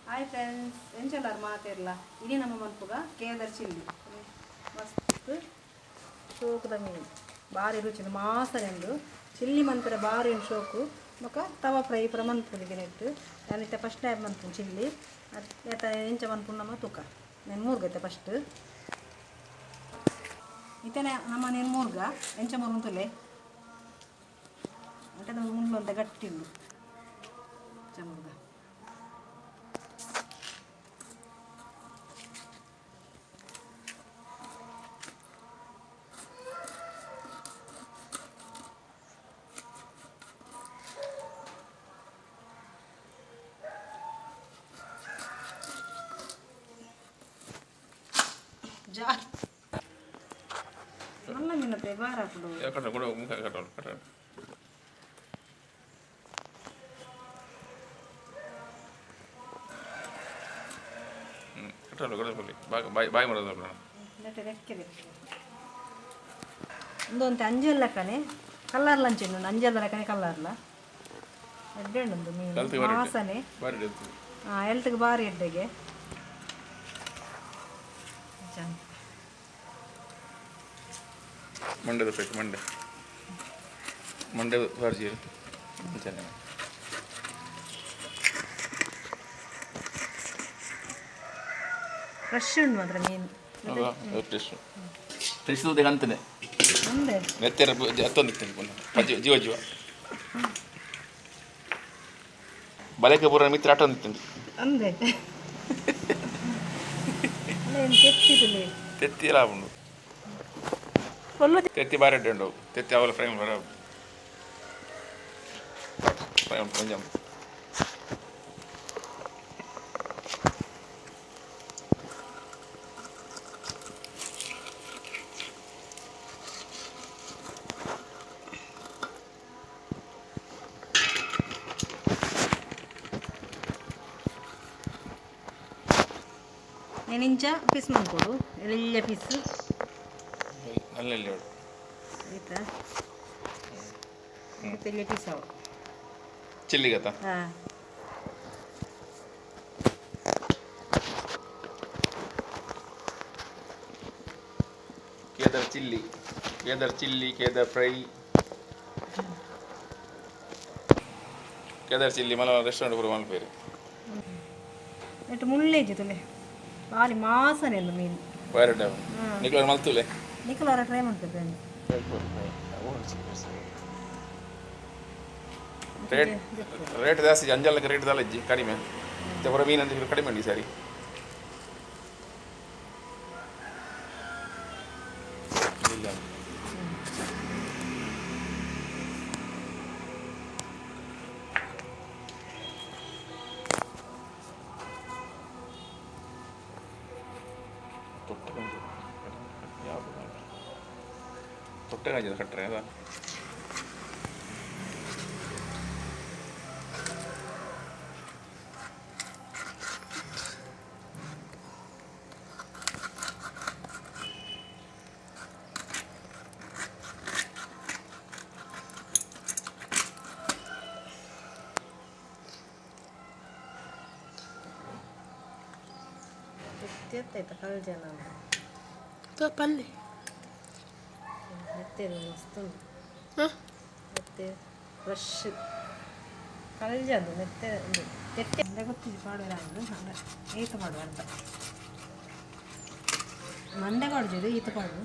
Hi friends, ಎಂಚಲಾರ್ ಮಾತೆರ್ಲ ಇನಿ ನಮ್ಮ ಮನ್ಪುಗ ಕೇದರ್ ಚಿಲ್ಲಿ ಮಸ್ತ್ ಶೋಕುದ ಮೀನು ಬಾರಿ ರುಚಿ ಮಾಸನೆಂದು ಚಿಲ್ಲಿ ಮಂತರ ಬಾರಿ ಶೋಕು ಬೊಕ ತವ ಫ್ರೈ ಪೂರ ಮನ್ಪುನಿಗೆ ನೆಟ್ಟು ಯಾನಿತ್ತೆ ಫಸ್ಟ್ ಟೈಮ್ ಮನ್ಪುನು ಚಿಲ್ಲಿ ಏತ ಎಂಚ ಮನ್ಪುನು ನಮ್ಮ ತೂಕ నేను ಮೂರ್ಗೈತೆ ಫಸ್ಟ್ ಇತ್ತನೆ ನಮ್ಮ నేను ಮೂರ್ಗ ಎಂಚ ಮೂರು అంటే ಮುಳ್ಳು ಅಂತ ಗಟ್ಟಿ ಉಂಡು ಚಮುರ್ಗ ಜಾರ್ ಮಲ್ಲ ಮೀನತ್ತೆ ಬಾರ ಹಾಕುಡು. ಕಟ್ಟ ಕೊಡು, ಮುಖ ಕಟ್ಟೋಣ ಕಟ್ಟ. ಕಟ್ಟೋಣ ಕೊಡ, ಬಾಯ್ ಬಾಯ್ ಮಾಡೋದು. ನೆಟ್ಟೆ ರೆಕ್ಕೆ ಒಂದೊಂದು ಅಂಜಲ್ ಲೆಕ್ಕನೆ ಕಲ್ಲರ್ಲ ಅಂಚೆ ಅಂಜಲ್ದ ಲೆಕ್ಕನೆ ಕಲ್ಲರ್ಲ ಎಡ್ಡೆ ಉಂಡು ಮೀನು ವಾಸನೆ. ಹಾಂ, ಎಲ್ತಿಗೆ ಬಾರಿ ಎಡ್ಡೆಗೆ. ಮಂಡೆದ ಪೆಟ್ಟು ಮಂಡೆ ಮಂಡೆ ಬಾರ್ಜಿ ಅಂಚನೆ. ಫ್ರೆಶ್ ಉಂಡು ಮಾತ್ರ ಮೀನು. ಫ್ರೆಶ್ ಫ್ರೆಶ್ ತೂತೆ ಅಂತಾನೆ. ಒಂದೇ ನೆತ್ತೆರ ಅತ್ತೊಂದು ಪುನಃ ಜೀವ ಜೀವ ಬಲಕ್ಕೆ ಪೂರ ಮಿತ್ರ ಆಟೊಂದು. ಅಂದೆ ಅಲ್ಲ ಏನು ತೆತ್ತಿದುಲೇ. ತೆತ್ತಿ ಎಲ್ಲ ಉಂಡು. ತೆತ್ತಿ ಬಾರಿ ಅಡ್ಡೆ ಉಂಡು. ತೆತ್ತಿ ಅವಲ ಫ್ರೈ ಬರ ಫ್ರೈ ಉಂಟು ಕೊಂಚ. నేను ಇಂಚ ಪೀಸ್ ಮನ್ಪೊಡು ಎಳ್ಯ ಪೀಸ್. ನಲ್ಲ ಎಲ್ಲಿ ಉಂಟು. ಆಯ್ತಾ, ಎಳ್ಯ ಪೀಸ್ ಅವು. ಚಿಲ್ಲಿಗತ್ತ. ಹಾಂ, Kedar chilli, Kedar chilli, Kedar fry, Kedar chilli ಮಲ ರೆಸ್ಟೋರೆಂಟ್ ಪೂರ ಮಲ್ಪೇರು. ನೆಟ್ಟು ಮುಳ್ಳೇಜಿ ತುಲೆ ಬಾರಿ ಮಾಸನೆ ಉಂಡು ಮೀನು. ಬಾರಿ ನಿಕ್ಲ ಮಲ್ತುಲೆ. ನಿಕುಲಾರ ಟ್ರೈ ಮಾಡ್ತೇವೆ. ರೇಟ್ ರೇಟ್ ಜಾಸ್ತಿ, ಅಂಜಲ್ಲಕ್ಕೆ ರೇಟ್ ದಾಲ ಇಜ್ಜಿ ಕಡಿಮೆ. ಇತ್ತೆ ಪೂರ ಮೀನು ಅಂದ್ರೆ ಕಡಿಮೆ ಉಂಟು ಈ ಸಾರಿ. ಇಲ್ಲ. ತೊಟ್ಟೆ ಗಂಜಿ ಯಾವುದು? ತೊಟ್ಟೆ ಗಂಜಿ ಕಟ್ಟರೆ ಅದ. ಎತ್ತೈತ ಕಲ್ಜನ. ಪಲ್ಲೆ. ಮೆತ್ತೆ ಮಸ್ತ್ ಉಂಟು. ಹಾಂ. ಮೆತ್ತೆ ಫ್ರೆಶ್ ಕಲ್ಜ ಅದು ಮೆತ್ತೆ ಉಂಡು ತೆತ್ತೆ ಮಂಡೆ ಗೊತ್ತಿದೆ ಪಾಡುವ ಅಂದ ಈತ ಪಾಡುವ ಅಂತ ಮಂಡೆ ಪಾಡುದು ಈತ ಪಾಡು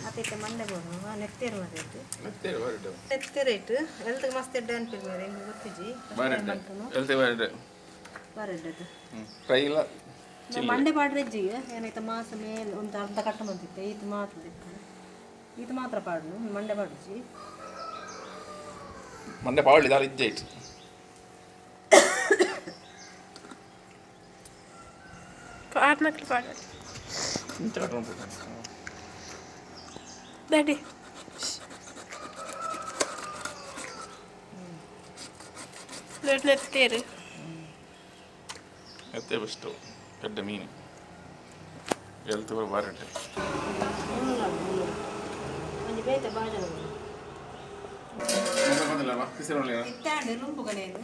ಅತೈತೆ ಮಂಡೆ ಪಾಡು ನೆತ್ತೇರು ಮಾತೈತೆ. ಮೆತ್ತೆ ಬಾರಿ ಉಂಟು. ನೆತ್ತೆ ರೇಟ್ ಎಲ್ತಿಗೆ ಮಸ್ತ್ ಎಡ್ಡೆ ಅನ್ಪಿಲ್ ಮೇರೆ ಎಂಕ್ ಗೊತ್ತಿಜಿ. ಬಾರಿ ಉಂಟು, ಎಲ್ತೆ ಬಾರಿ ಉಂಟು. ಬಾರಿ ಎಡ್ಡೆ. ಫ್ರೈ ಇಲ್ಲ. ಮಂಡೆ ಪಾಡ್ರೆ ಇಜ್ಜಿಗೆ ಏನಾಯ್ತು ಮಾಸ ಮೇಲೆ ಒಂದು ಅರ್ಧ ಕಟ್ಟ ಬಂದಿತ್ತೆ. ಈತ ಮಾತ್ರ ದಿತ್ತು ಈತ ಮಾತ್ರ ಪಾಡ್ನು ಮಂಡೆ ಪಾಡುಜಿ. ಮಂಡೆ ಪಾವಳಿ ದಾಲ ಇಜ್ಜೆ ಇಟ್ಟು. ಆರ್ನಕ್ಲು ಪಾಡೋದು. ಇಂಚ ಕಟ್ಟ ಉಂಟು. ಡ್ಯಾಡಿ ನೆತ್ತೇರು. ಎತ್ತೆ ಬೆಸ್ಟು ಗಡ್ಡೆ ಮೀನು ಎಲ್ತು ಪೂರ ಬಾರಿ ಉಂಟು. ಒಂಜಿ ಬೇತೆ ಬಾಜನ. ಬಂದಿಲ್ಲ. ಇತ್ತಾಂಡೆ ನುಂಪುಗನೇನು.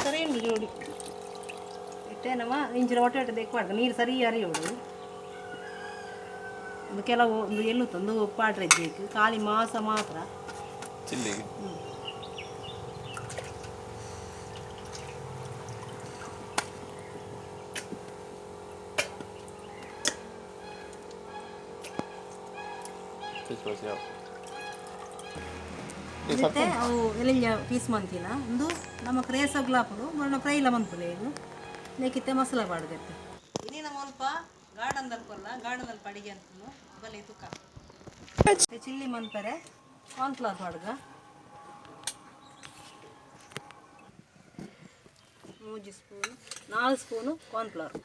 ಸರಿ ಉಂಡು ಜೋಡಿ ಇಟ್ಟೆ ನಮ್ಮ ಇಂಚಿನ ಹೊಟ್ಟೆ ದೆಕ್ ನೀರು ಸರಿ ಅರಿಯೋಡು ಒಂದು ಕೆಲವು ಒಂದು ಎಲ್ಲು ತಂದು ಪಾಡ್ರೆ ಬೇಕು ಖಾಲಿ ಮಾಂಸ ಮಾತ್ರ ಚಿಲ್ಲಿ ಮತ್ತೆ ಅವು ಎಲ್ಲಿಂಜ ಪೀಸ್ ಮಂತಿನ ಒಂದು ನಮ್ಮ ಕ್ರೇಸಗ್ಲಾಪುಡು ಮೊನ್ನ ಫ್ರೈಲ ಮನ್ಪುಲೆ ಇದು ನೇಕಿತ್ತೆ ಮಸಾಲ ಪಾಡ್ದೆತ್ತೆ ಇನಿ ನಮ್ಮ ಅಲ್ಪ ಗಾರ್ಡನ್ ದಲ್ಕೊಲ್ಲ ಗಾರ್ಡನ್ ದಲ್ಪ ಅಡಿಗೆ ಅಂತನು ಬಲೆ ತುಕ್ಕ ಚಿಲ್ಲಿ ಮನ್ಪರೆ ಕಾರ್ನ್ಫ್ಲವರ್ ಪಾಡ್ಗ 3 ಸ್ಪೂನು 4 ಸ್ಪೂನು ಕಾರ್ನ್ಫ್ಲವರ್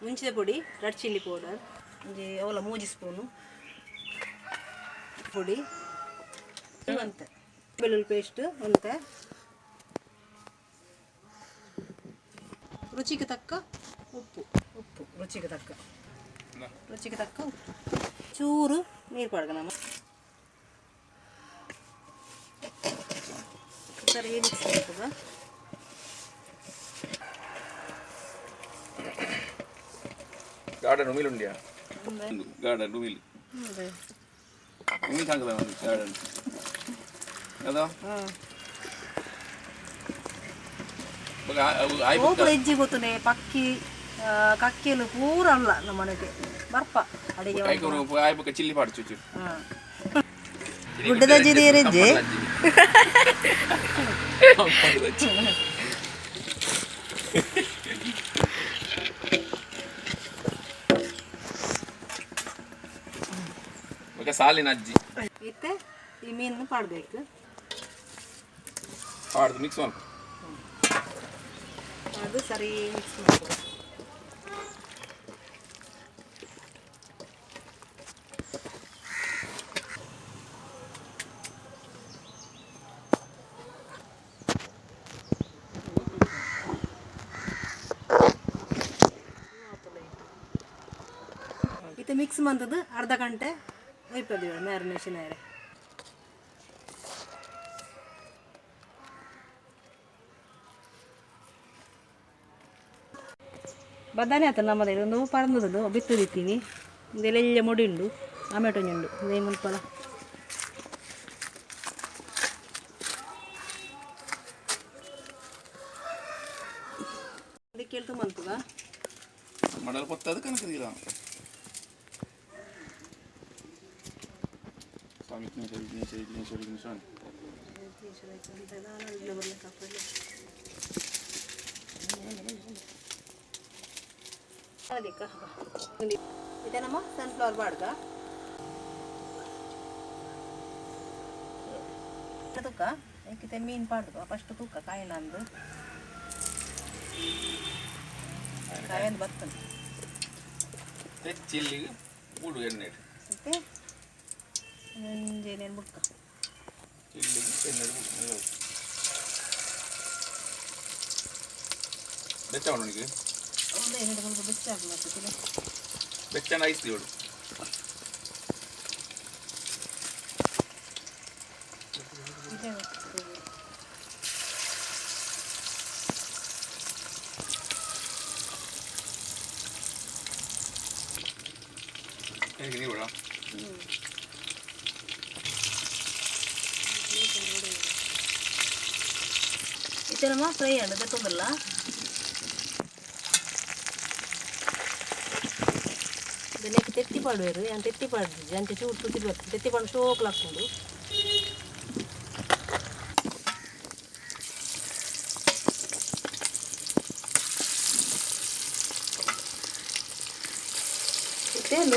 ಮುಂಚಿದ ಪುಡಿ ರೆಡ್ ಚಿಲ್ಲಿ ಪೌಡರ್ ಒಂಜಿ ಅವಲ 3 ಸ್ಪೂನು ಪುಡಿ ಒಂತೆ ಬೆಳ್ಳುಳ್ಳಿ ಪೇಸ್ಟ್ ಒಂತೆ ರುಚಿಗೆ ತಕ್ಕ ಉಪ್ಪು ಉಪ್ಪು ರುಚಿಗೆ ತಕ್ಕ ರುಚಿಗೆ ತಕ್ಕ ಉಪ್ಪು ಚೂರು ನೀರು ಪಾಡ್ಗ ನಮ್ಮ ಸರಿ ಮಿಕ್ಸ್ ಮಾಡ್ತದ ಗಾರ್ಡನ್ ಉಮಿಲ್ ಉಂಡಿಯಾ ಗಾರ್ಡನ್ ಉಮಿಲ್ ಉಮಿಲ್ ಕಾಣ್ತದ ಗಾರ್ಡನ್ ಅದೋ ಓಪುಲ ಹೆಜ್ಜೆ ಗೊತ್ತುನೆ ಪಕ್ಕಿ ಕಕ್ಕೆಲು ಪೂರ ಅಲ್ಲ ನಮ್ಮ ಮನೆಗೆ ಬರ್ಪ ಅಡಿಗೆ ಆಯ್ಬುಕ್ಕ ಚಿಲ್ಲಿ ಪಾಡು ಚುಚ್ಚು ಗುಡ್ಡದ ಜಿರಿಯರಿಜ್ಜಿ ಸಾಲಿನ ಅಜ್ಜಿ ಇತ್ತೆ ಈ ಮೀನು ಪಾಡಬೇಕು ಪಾಡ್ದು ಮಿಕ್ಸ್ ಮಾಡ್ಕೊ ಅದು ಸರಿ ಮಿಕ್ಸ್ ಮಾಡ್ಕೊ ಇತ್ತೆ ಮಿಕ್ಸ್ ಮಂತದ್ದು ಅರ್ಧ ಗಂಟೆ ಒಯ್ಪದಿವೆ ಮ್ಯಾರಿನೇಷನ್ ಆರೆ ಬದನೆ ಆತ ನಮ್ಮದು ಇದೊಂದು ಪರಂದದ್ದು ಬಿತ್ತದಿತ್ತೀನಿ ಇದೆಲ್ಲ ಮೊಡಿ ಉಂಡು ಟೊಮೆಟೊ ಉಂಡು ಇದೇ ಮುಲ್ಪಲ ಅದಕ್ಕೆ ಕೇಳ್ತು ಮಂತುಗ ಮಡಲ್ ಕೊತ್ತದು ಕನಕದಿಲ್ಲ ಸ್ವಾಮಿ ನಿಮಿಷ ಐದು ನಿಮಿಷ ಐದು ನಿಮಿಷ ಐದು ನಿಮಿಷ ಇದೆ ನಮ್ಮ ಸನ್ಫ್ಲವರ್ ಬಾಡ್ಗ ತೂಕ ಏಕಿತೆ ಮೀನು ಪಾಡ್ದು ಫಸ್ಟ್ ತೂಕ ಕಾಯಿನ ಅಂದು ಕಾಯಂದು ಬರ್ತದೆ ಚಿಲ್ಲಿಗೆ ಮೂಡು ಎಣ್ಣೆ ಮತ್ತೆ ಮುಂಜಾನೆ ಬುಕ್ಕ ಚಿಲ್ಲಿಗೆ ಎಣ್ಣೆ ಬುಕ್ಕ ಬೆಚ್ಚ ಮಾಡೋಣಿಗೆ ಒಂದೇ ಎರಡು ಸ್ವಲ್ಪ ಬೆಚ್ಚ ಹಾಕು ಮತ್ತೆ ಬೆಚ್ಚನ ಐಸ್ ಇವಳು ಹೇಗೆ ನೀವು ಇತ್ತೆ ನಮ್ಮ ಫ್ರೈ ಆಂಡ್ ದೆತ್ತೊಂದಲ್ಲ ಇದನ್ನೇಕೆ ತೆತ್ತಿ ಪಾಡುವೆರು ಯಾನ್ ತೆತ್ತಿ ಪಾಡ್ದಿಜ್ಜಿ ಅಂಚೆ ಚೂರು ತುತಿ ಬರ್ತದೆ ತೆತ್ತಿ ಪಾಡು ಶೋಕ್ಲು ಹಾಕೊಂಡು.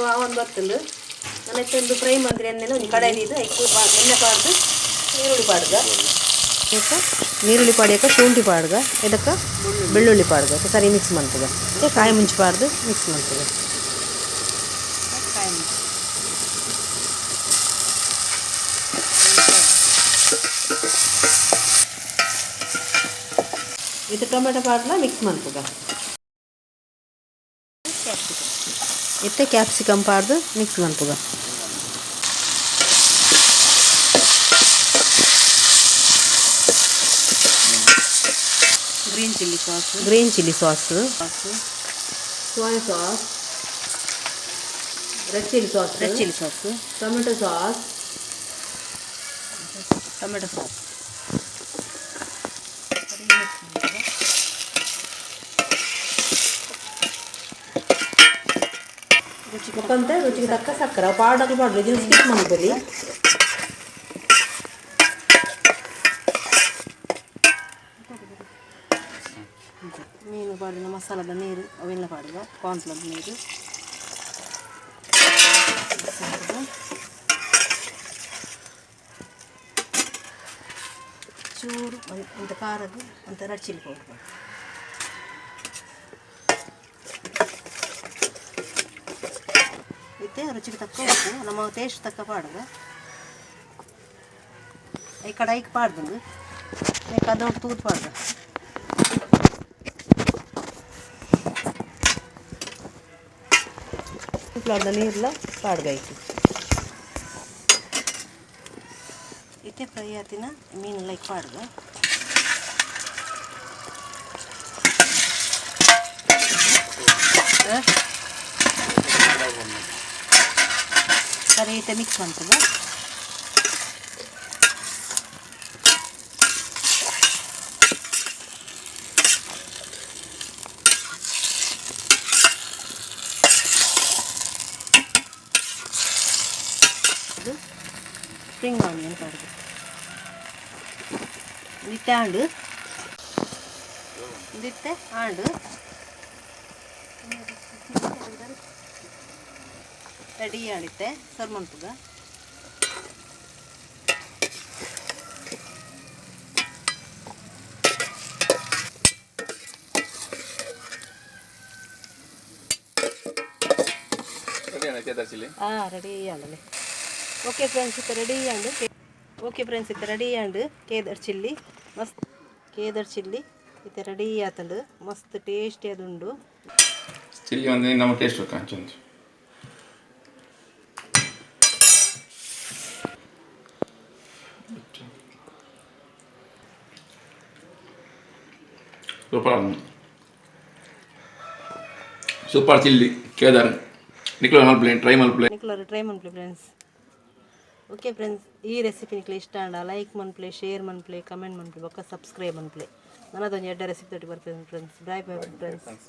ಮೀನು ಆವೊಂದು ಬತ್ತುಂಡು. ನನ್ನ ಒಂದು ಫ್ರೈ ಮಂತ್ರಿ ಎಣ್ಣೆನ ಒಂಜಿ ಕಡಾಯಿ ದೀದ್ ಐಕ್ ಎಣ್ಣೆ ಪಾಡ್ದು ನೀರುಳ್ಳಿ ಪಾಡ್ಗ. ಇಕ್ಕ ನೀರುಳ್ಳಿ ಪಾಡ್ಯಕ ಶುಂಠಿ ಪಾಡ್ಗ, ಇದಕ್ಕ ಬೆಳ್ಳುಳ್ಳಿ ಪಾಡ್ಗ, ಸರಿ ಮಿಕ್ಸ್ ಮನ್ಪುಗ. ಕಾಯಿ ಮುಂಚಿ ಪಾಡ್ದು ಮಿಕ್ಸ್ ಮನ್ಪುಗ. ಕಾಯಿ ಮುಂಚಿ ಇದು ಟೊಮೆಟೊ ಪಾಡ್ಲ ಮಿಕ್ಸ್ ಮನ್ಪುಗ. ಇತ್ತೆ ಕ್ಯಾಪ್ಸಿಕಮ್ ಪಾಡ್ದು ಮಿಕ್ಸ್ ಮನ್ಪುಗ. Green chilli sauce. Green chilli sauce, soya sauce, red chilli sauce, red chilli sauce, tomato sauce, tomato sauce. ಮುಖಂತ ರುಚಿಗೆ ತಕ್ಕ ಸಕ್ಕರೆ ಪಾಡಕ್ಕೆ ಪಾಡು, ಇದನ್ನು ಸ್ಕಿಪ್ ಮಾಡ್ಕೊಳ್ಳಿ. ಮೀನು ಪಾಡಿನ ಮಸಾಲದ ನೀರು ಅವೆಲ್ಲ ಪಾಡುವ, ಕಾರ್ನ್ಫ್ಲವರ್ ನೀರು ಸಾಕುದ. ಚೂರು ಒಂದು ಖಾರದ್ದು ಒಂಥರ ರೆಡ್ ಚಿಲ್ಲಿ ಪೌಡರ್ ಪಾಡು. ಇತ್ತೆ ರುಚಿಗೆ ತಕ್ಕ ಉಪ್ಪು, ನಮ್ಮ ಟೇಸ್ಟ್ ತಕ್ಕ ಪಾಡುವ. ಈ ಕಡಾಯಿಗೆ ಪಾಡ್ದು ಕದೋಡು ತೂದು ಪಾಡ್ದ. ಫ್ಲವರ್ದ ನೀರ್ಲ ಪಾಡ್ಗಾಯ್ತು. ಇತ್ತೆ ಫ್ರೈ ಆತಿನ ಮೀನು ಲೈಕ್ ಪಾಡ್ಗ. ಸರಿ, ಇತ್ತೆ ಮಿಕ್ಸ್ ಮಾಡ್ತದ. ಇದು ಸ್ಪ್ರಿಂಗ್ ಆನಿಯನ್ ಪಾಡ್ದು ಇತ್ತೆ ಆಂಡು, ಇತ್ತೆ ಆಂಡು ರೆಡಿ ಆಡಿತ್ತೆ. ಸರ್ವ್ ಮನ್ಪುಗ. ರೆಡಿ ಅಣ್ಣ ಕೇದಾರ್ ಚಿಲ್ಲಿ. ಹಾಂ, ರೆಡಿ ಆಂಡಲೆ. ಓಕೆ ಫ್ರೆಂಡ್ಸ್, ಇತ್ತ ರೆಡಿ ಆಂಡು. ಓಕೆ ಫ್ರೆಂಡ್ಸ್, ಇತ್ತ ರೆಡಿ ಆಂಡು ಕೇದರ್ ಚಿಲ್ಲಿ. ಮಸ್ತ್ ಕೇದರ್ ಚಿಲ್ಲಿ ಇತ್ತ ರೆಡಿ ಆತಂಡು. ಮಸ್ತ್ ಟೇಸ್ಟಿ ಅದುಂಡು. ಚಿಲ್ಲಿ ಒಂದು ನಮ್ಮ ಟೇಸ್ಟ್ ಬೇಕು ಅಂಚುಂಟು. ಸೂಪರ್ ಸೂಪರ್ ಚಿಲ್ಲಿ ಕೇದಾರ್. ನಿಕ್ಲು ಮಲ್ಪ್ಲೆ, ಟ್ರೈ ಮಲ್ಪ್ಲೆ. ನಿಕ್ಲರು ಟ್ರೈ ಮನ್ಪ್ಲೆ ಫ್ರೆಂಡ್ಸ್. ಓಕೆ ಫ್ರೆಂಡ್ಸ್, ಈ ರೆಸಿಪಿ ನಿಕ್ಲೆ ಇಷ್ಟ ಆಂಡ ಲೈಕ್ ಮನ್ಪ್ಲೆ, ಶೇರ್ ಮನ್ಪ್ಲೆ, ಕಮೆಂಟ್ ಮನ್ಪ್ಲೆ, ಬೊಕ್ಕ ಸಬ್ಸ್ಕ್ರೈಬ್ ಮನ್ಪ್ಲೆ. ನನ್ನದೊಂದು ಎಡ್ಡೆ ರೆಸಿಪಿ ತೊಟ್ಟಿ ಬರ್ಪೇನೆ ಫ್ರೆಂಡ್ಸ್. Bye bye friends.